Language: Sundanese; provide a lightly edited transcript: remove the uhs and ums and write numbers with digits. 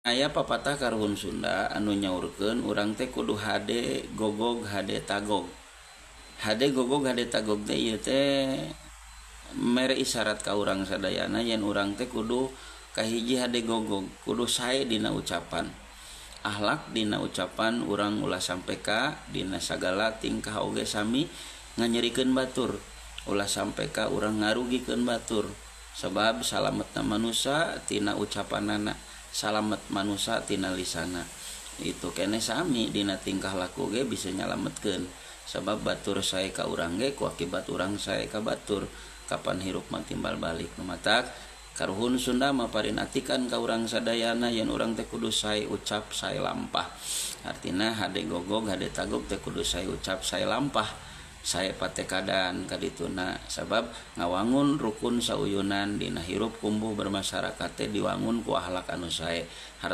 Aya papatah karuhun Sunda anu nyaurkeun urang teh kudu hade gogog hade tagog. Hade gogog hade tagog teh ieu teh mere isyarat ka urang sadayana yen urang teh kudu kahiji hade gogog, kudu sae dina ucapan. Ahlak dina ucapan urang ulah sampe ka dina sagala tingkah oge sami nganyerikeun batur, ulah sampe ka urang ngarugikeun batur. Sabab salametna manusa tina ucapanana, salamet manusa tina lisana. Itu keneh sami dina tingkah laku ge bisa nyalametkeun, sabab batur sae ka urang ge ku akibat urang sae ka batur. Kapan hirup mah timbal balik. Nu matak karuhun Sunda maparin atikan ka urang sadayana yen urang teh kudu sae ucap sae lampah. Artina hade gogog hade tagog teh kudu sae ucap sae lampah, sae patekadan kadituna, sabab ngawangun rukun sauyunan dina hirup kumbuh bermasyarakat teh diwangun ku ahlak anu sae.